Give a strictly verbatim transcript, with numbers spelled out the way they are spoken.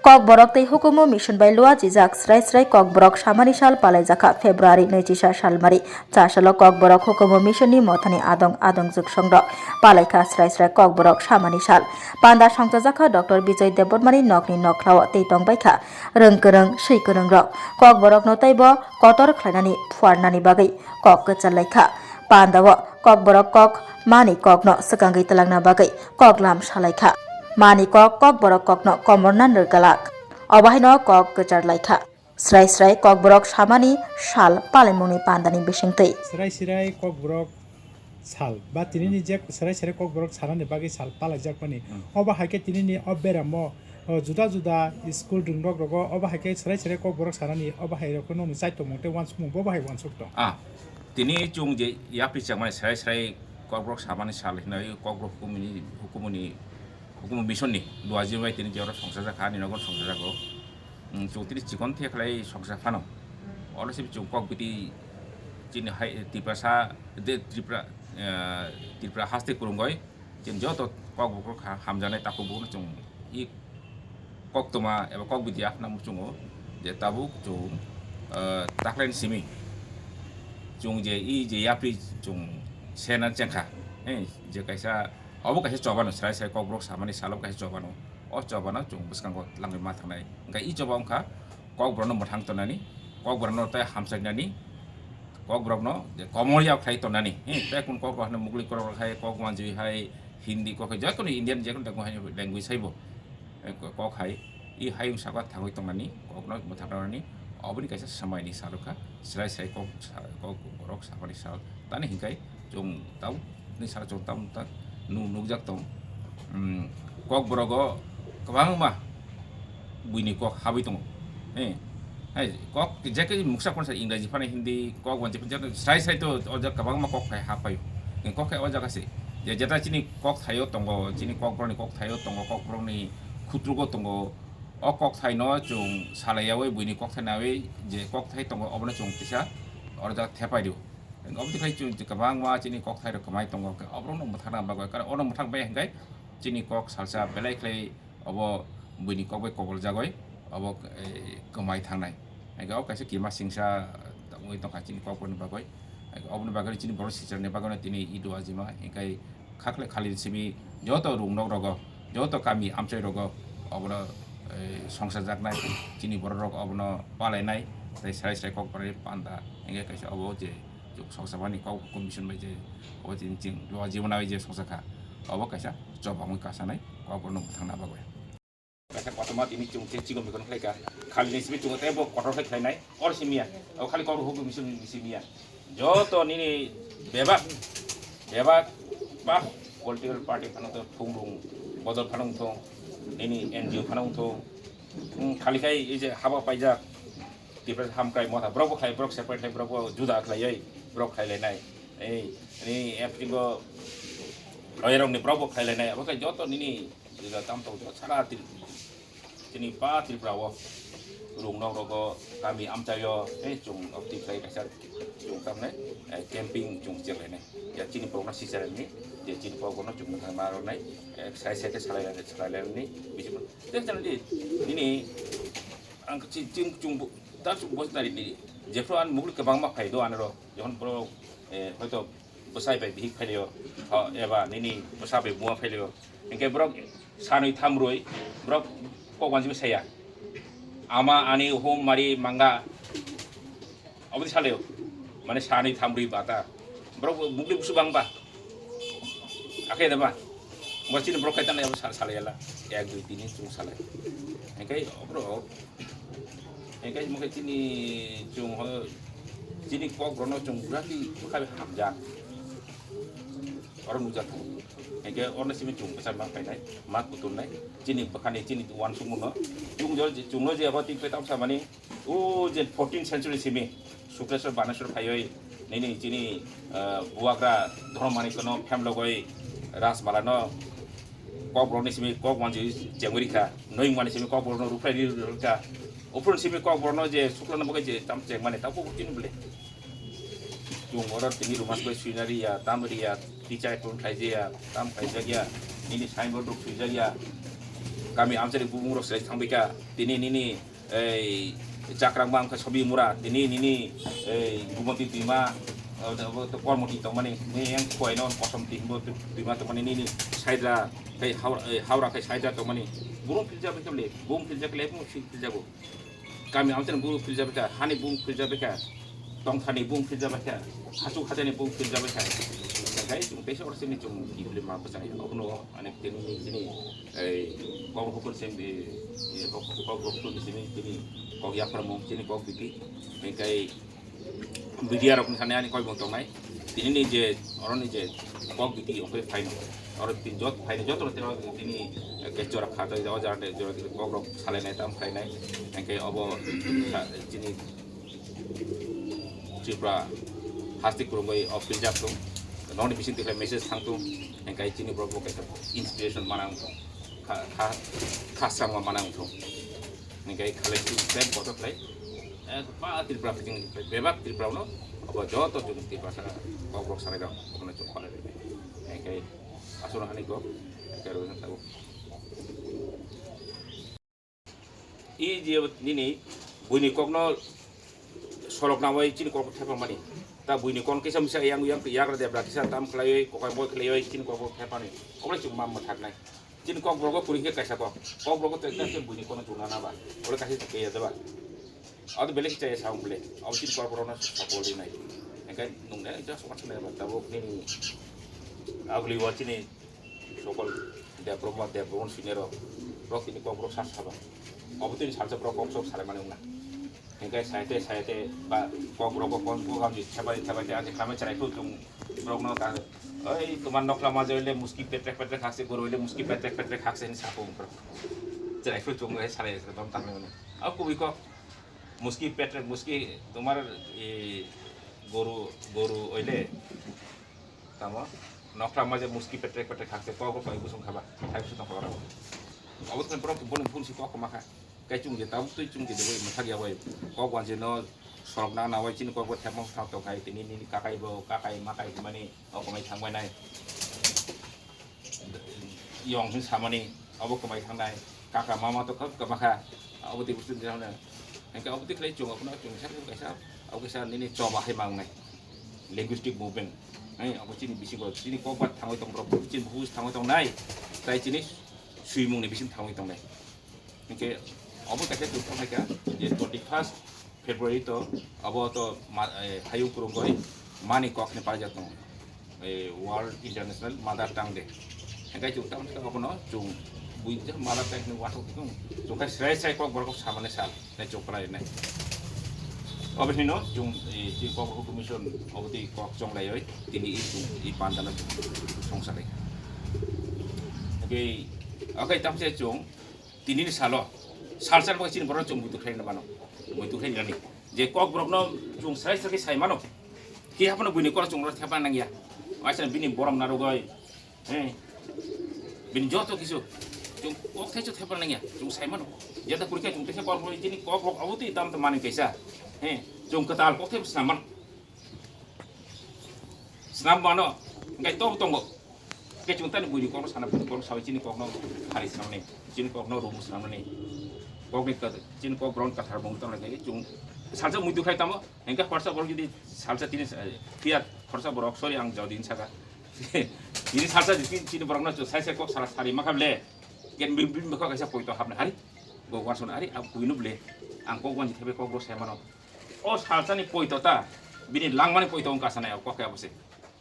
Kokborok tei hukumu mission bai lua jijak srai srai Kokborok samani sal palaijakha February nwichisa salmari. Chasalo Kokborok hukumu mission ni mothani adong adong jwksongrok palaikha srai srai Kokborok samani sal. Panda songchajakha Doctor Bijoy Debbarmani nokni nokhlao tei tongbaikha rwng kwrwng swi kwrwngrok. Kokborokno teibo kotor khlainani phuarnani bagwi kok kwchar laikha. Pandao Kokborok kok mani kokno swkangwi twlangna bagwi koklam salaikha. Mani kok Kokborok kokno komorna nirgalak. Obo haino kok kwchar laikha. Srai srai Kokborok samani sal palaimungni pandani bisingtwi. Srai srai Kokborok sal ba tinini je srai srai Kokborok sanani bagwi sal palaijakmani. Hmm. Obo hai khe tinini o beramo, o, juda juda school rwngrok rogo obo hai khe srai srai Kokborok sanani obo hai rokno nung chai tongmung tei uansukmung bo bo hai uansuk tong. Ah, tini chwng je yapri chakmani srai srai Kokborok samani sal hinwi Kokborok hukumuni, hukumuni, hukumu mission ni luaji bai tini je oro songchajak kha, ani nogo songchajago. Mm, chwng tini chikon the khlai songcha phano. Oro se chwng kok biti chini hai Tiprasa, de Tripura, eh, Tripura haste kwrwngoi chini joto kok bukrok ha-, hamjaknai takhuk bukrok chwng i koktwma eba kok biti aphna muchungo je tabuk chwng, eh, taklaini simi chwng je i je yapri chwng sena chengkha, eh, je kaisa obo kaisa chobano srai srai kokborok samani salo kaisa chobano. O chobano chwng bwskango langwi ma thangnai. Hwnkhe i choba wngkha kokborokno mwthang tongnani, kokborokno tei hamchainani, kokborokno je komoya khlai tongnani. He, tei kun kokborok hwnwi mugli kokborok hai, kok manjui hai, Hindi kok hai, jekunu Indian jekunu language hai bo. Eh, ko-, kok hai, i hayung saka thangwi tongnani, kokno mwthang tongnani, oboni kaisa swmaini salo kha, srai srai kok sa-, kokborok samani sal. Tani hinkhai chwng tamo ni sara chwng tamo ta nu-, nukjak tong. Hmm, kokborogo kwbangma buini kok habwi tongo. Eh, hai kok je ke muksa konsa Ingreji phano Hindi kok wan je srai srai to o jaga kwbangma kok phai ha phaio. Eh, kok khai o jaga se. Je jeta chini kok thaio tongo, chini kokborokni kok thaio tongo, kokborokni khutrugo tongo. O kok thaino chwng salaiyawi buini kok thai nawi je kok thai tongo obono chwng kisa o jaga thepai dio. Oboni khai chwng kwbangma chini kok thairok kwmai tongo, oborokno mwthangna bagwi, karon ono mwthang bai hwnkhe chini kok salsa belai khlai obo buini kok bai koboljagwi obo, eh, kwmai thangnai. Hwnkhe o kaisa kima singsa wngwi tongkha chini kokborokni bagwi. Hwnkhe oboni bagwi chini borok sichar ni bagwi tini idu ajima, hwnkhe khakle khali simi joto rung nok rogo, joto kami amchai rogo obono, eh, songsa jaknai, chini borok rok obono palainai, tei sai sai kok phalai panda, hwnkhe kaisa obo je chwng songsa mani kok commission bai je obo chini chwng duha jibon bai je songsa kha, obo kaisa chobangwi kasanai kok bono bwthangna bagwi. Kaisa kotorma tini chwng tei chikon mikon khlai kha. Khali ni simi chwng tei bo kotor khlai khlainai. Or simi ya. O khali kok huk misi misi miya. Joto nini bebak, bebak ba political party phano to thung rung bodol phano thung. Nini N G O phano thung. Hmm, khali khai ei je haba paijak. Tipra hamkrai motha. Borok bo khlai, borok separate khlai, borok bo juda khlai ei. Borok khlai lainai. Ei, ni F T go oyarok ni borok bo khlai lainai. Abo khai joto nini Jila tam tok jila sara Tri-, chini pa Tripura o rung nok rogo kami amchaio, eh, chwng opti khlai kaisa chwng tamne, eh, camping chwng chelene. Ya chini pokno sichar ni, je chini pokno chwng thang ma ronai, eh, sai sai ke salai salai ni bisi. Te chani di, nini ang chi ching chwng bu, ta chwng bos nari ni. Jephru an mugul kebang ma phai do anro. Jokhon boro, eh, hoito bwsai bai bihik phailio, ho, eba nini bwsa bai buma phailio. Hinkhe borok sanwi thamrwi borok kok manjwi saya. Ama, ani, hum, mari, manga. Oboni salaio. Mane sanwi thamrwi bata. Borok mugli busu bangba. Akhe deba. Mo chini borok kaitan ebo sa-, salayala. Ek, dui, tini chung salai. Hinkhe borok Engkai mokhe chini chwng ho, chini kok rokno chwng bwrati bwkha bai hamjak. Oro nukjak tongo. Engke oroni simi chwng bwsa ma khainai, ma kuturnai, chini bwkhani chini uansukmungno. Chwng jo, chwngno je abo twi khe tamsa mani, o je fourteenth century simi Sukleswar Baneswar phaiwi nini chini, ah, bubagra Dhoromani kono phemlogoi Rajmalano kok borokni simi kok manjui chengwi rikha, noi wngmani simi kok borokno rukhlai ri rikha. Ophuru simi kok borokno je suklano bagwi je tam chengmani, tabuk chini bwle. Chwng oro tini rwmas bai swina riya, tam riya, tichai phone khlai jaya, tam khlai jakya, nini signboard rok swijak ya. Kami amchani bubung rok selai thangbai kha, tini nini ei chakrang bang kha sobi mura, tini nini ei Gumoti twima, o, o, o, Kormoti tongmani, nini yang Khowai no Kosom twi hwnbo twi-, twima tongmani, nini Saidra khai Hau-, ei Haura khai Saidra tongmani, brum philjabai kha le, brum philjabai le, brum philjago. Kami amchani brum philjabai kha, hani brum philjabai kha, tongthani brum philjabai kha, hachuk hachani brum philjabai kha. Khai chwng teisa oro sini chwng kiphilwi ma bwchang ya, obono ani tini chini ei kok hukun sem, ei, ei kok, kok hukun simi tini kok yapharmung chini kok biti. Engkai media rok ni thani ani koi bong tongnai. Tini ni je oro ni je kok biti ongkhe phaino. Oro tin jot phaino jot oro tini, tini ke jora kha jora jora de jora de kok rok salai nai tam phainai. Engkai obo sa-, chini Tripura hasti kurungoi office jak tung. Noni bising tikhlai message thang tung. Engkai chini borok bo kaisa inspiration mana wng thung. Kha, kha, kha sangma mana wng thung. Engkai khalai chini sem kotor khlai. Eh, ba Tripura bising bebak Tripura no. Obo joto jung Tripura sa kok rok salai rok. Obono chuk khalai rok. Engkai aswk ani kok. Engkai rok tabo. I je nini buini kokno solok nawi chini kok thepamani. Ta buini kon kisa misa yang yang yagra debra kisa tam khlaiwi kokai boi khlaiwi chini kok thepani. Obo chwng mam thaknai. Chini kok borok kwrwi khe kaisa kok. Kok borok tei khe buini kono chwngna naba. Oro kaisa kaya deba. Ado belek chaya sa ble. Abo chini kok borokno sapol rinai. Engkai nungnai just watch nai ba tabuk nini agli wa chini Sokol Debbarma, Debbarma senior rok, rok tini kok borok sa saba. Obo tini salsa borok kok sok salai mani wngna. Hingke saite saite ba kok borok bo kon kok hamji thebai thebai de ani khamai chwrai phuru chung borok no ta, "Oi, tomar nokla ma jai le muski petrek petrek hakse, goro le muski petrek petrek hakse," hinwi sa phuru borok. Chwrai phuru chung bai salai dom tang mani. A kubui kok muski petrek muski tomar, e, goro, goro oile. Tamo nokla ma je muski petrek petrek hakse kok rok bai busung khaba, hai busung tong kok rok. Abo tong borok boni phun si kok ma kha. Kai chung je tabuk twi chung je de bai mathak ya bai. Kok wan je no sorok na na bai chini kok bo thepmang thang tong khai tini nini kakai bo kakai ma kai mani kok mai thang bai nai. Yong sin samani abo kwmai thangnai, kaka mama to kha kwma kha, abo twi bustu ni hwnna. Hingke abo twi khlai chwng abono chwng sa kaisa, abo kaisa nini choba hai mangnai. Linguistic movement. Hai abo chini bisingo chini kok ba thangwi tong rok, chini buj thangwi tong nai. Tai chini swimung ni bising thangwi tong nai. Hingke abo kaisa chwng tong hai kha je twenty first February to abo to ma-, eh, hayung kurungoi mani kok ni paijak tongo. Eh, World International Mother Tongue Day. Hingke chwng tamo khe obono chwng buini mother tongue ni wansuk thung. Chwng khe srai srai kok borok samani sal. Nai chwng khlai nai. Obo hino chwng, eh, chi kok borok commission obo twi kok chonglaioi tini i chwng i pandano chwng songsalai. Hingke, oke, tamo se chwng Tinini salo, salsa bo chini borok chwng muitu khlai mano, muitu khlai nani. Je kok borok no chwng sai sai sai mano, ki haphano buini kok chwng rok thepna nangya. Waisa bini borom narugoi, he, bini joto kisu chwng kok thai chwng thepna nangya, chwng sai mano. Jeta kurikha chwng thepna kok borok chini kok borok abo twi tam tam mani kaisa, he, chwng kwtal kok thai swnam mano. Swnam mano, hingke tok tongo. Hingke chwng tani buini kokno sana, buini kokno sawi chini kokno hari swnamnani, chini kokno rumu swnamnani. Kokni kat-, chini kok bron kathar bung tong lai chwng salsa muitu khai tamo, hingke khorsa borok jodi salsa tini sa-, phiya khorsa borok, sorry, ang jodi saka. Tini salsa di chini, chini borokno chwng sai sai kok sala sari makha ble. Ken bim bim bokha kaisa poito hapna hari. Go wanson hari, ab kuino ble. Ang kok wanji thebe kok bro sai mano. O salsani poito ta, bini langmani poito wngkha sanai, o kok khe abo se.